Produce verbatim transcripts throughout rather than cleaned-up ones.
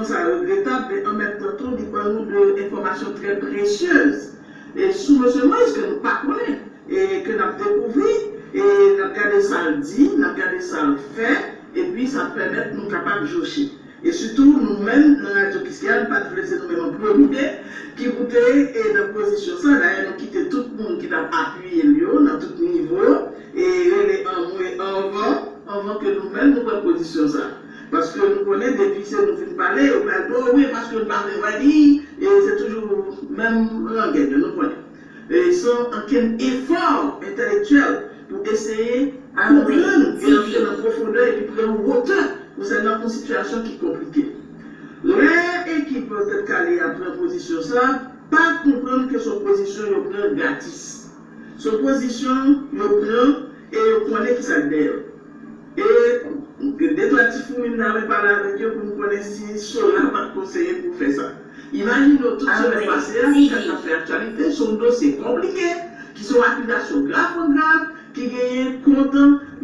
sa regretab, men an menm tan tou, li ban nou de enfòmasyon trè presyez. E sou mesye Moïse ke nou pa konnen, e ke n ap dekouvri, e n ap gade sa l di, n ap gade sa l fè, epi sa ap pèmèt nou kapab joche. E sitou, nou menm, nan Radyo Kiskeya, nou pa t vle se nou menm an premye ki pou te e nan pozisyon sa. Dayè, nou kite tout moun ki t ap apiye l yo, nan tout nivo, e rele anmwe anvan, anvan ke nou menm nou pran pozisyon sa. Paske nou konnen depi se nou vin pale, yo pral di, o wi, paske nou pa vle wè li, e se toujou menm langèt yo, nou konnen. E san ankenn efò entèlektyèl pou eseye konprann e antre nan pwofondè epi pran wotè konsènan yon sitiyasyon ki konplike. Lè ekip Tèt Kale a pran pozisyon sa, pa konprann ke se yon pozisyon yo pran gratis. Se yon pozisyon yo pran e yo konnen kisa k dèyè l. E gen de twa ti foumi m ta renmen pale avèk yo pou m konnen si Sola pa t konseye pou fè sa. Imajine w tout semèn pase a, sa k ap fè aktyalite, se yon dosye konplike, ki se yon akizasyon grav an grav, ki genyen kont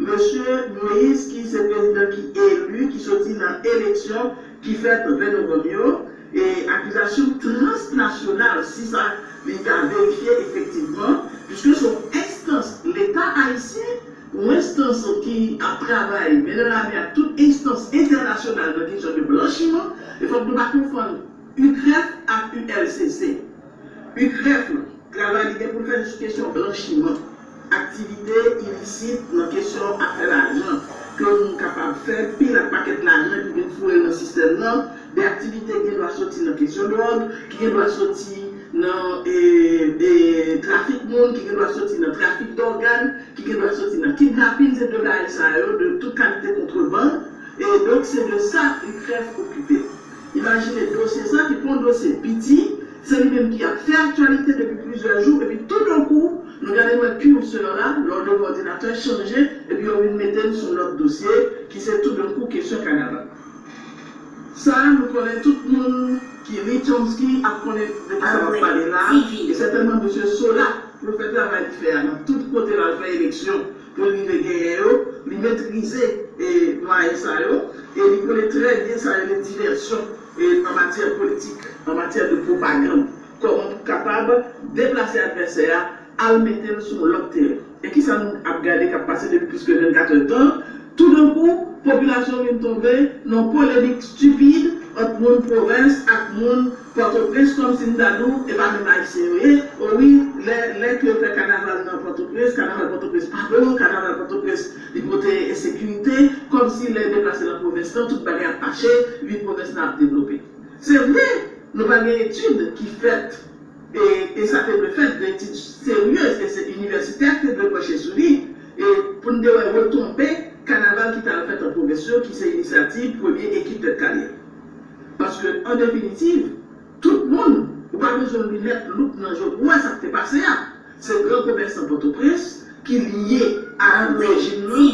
mesye Moïse, ki se prezidan ki eli, ki soti nan eleksyon ki fèt ven novanm yo, e akizasyon transnasyonal, si sa li ka verifye efektivman, piske se yon enstans Leta ayisyen, yon enstans ki ap travay men nan lamen ak tout enstans entènasyonal nan kesyon de blanchiman, e fòk nou pa konfonn UCREF ak ULCC. UCREF la, travay li gen pou l fè sou kesyon blanchiman, aktivite ilisit nan kesyon afè lajan, ke moun kapab fè pil ak pakèt lajan epi vin foure l nan sistèm nan, de aktivite ki gen dwa soti nan kesyon dwòg, ki gen dwa soti nan e, e, trafik moun, ki gen dwa soti nan trafik dògàn, ki gen dwa soti nan kidnapin, se de bagay sa yo, de tout kalite kontrebann. E donk, se de sa UCREF okipe. Imajine dosye sa ki pa yon dosye piti, se li menm ki ap fè aktyalite depi plizyè jou, epi toudenkou, nou gade mwen curseur la, lè w devan òdinatè, chanje, epi yo vin mete l sou lòt dosye, ki se toudenkou kesyon kanaval. Sa, nou konnen tout moun ki li Chomsky ap konnen de kisa m ap pale la, e sètènman mesye Sola, pou l fè travay li fè a nan tout kote l al fè eleksyon, pou l rive genyen yo, li metrize e mwayen sa yo, e li konnen trè byen sa yo rele divèsyon e an matyè politik, an matyè de pwopagann, kòman pou kapab deplase advèsè a, al mete l sou yon lòt teren. E kisa nou ap gade k ap pase depi plis ke vennkat è tan? Toudenkou, popilasyon vin tonbe nan yon polemik estipid ant moun pwovens ak moun Pòtoprens, kòmsi m ta di w, e pa menm Ayisyen yo ye. O wi, lè, lè ke yo fè kanaval nan Pòtoprens, kanaval Pòtoprens pa bon, kanaval Pòtoprens li pote ensekirite, kòmsi lè yo deplase nan pwovens lan, tout bagay ap mache, vi pwovens lan ap devlope. Se vre, nou pa gen etid ki fèt, e, e sa te dwe fèt, de etid serye, e se inivèsitè ki te dwe panche sou li, e pou n te wè retonbe kanaval ki t al fèt an pwovens yo, ki se inisyativ premye ekip Tèt Kale a. Paske, an definitiv, tout moun, ou pa bezwen linèt loup nan je w pou w wè sa k te pase a. Se gran komèsan Pòtoprens ki lye ak rejim nan,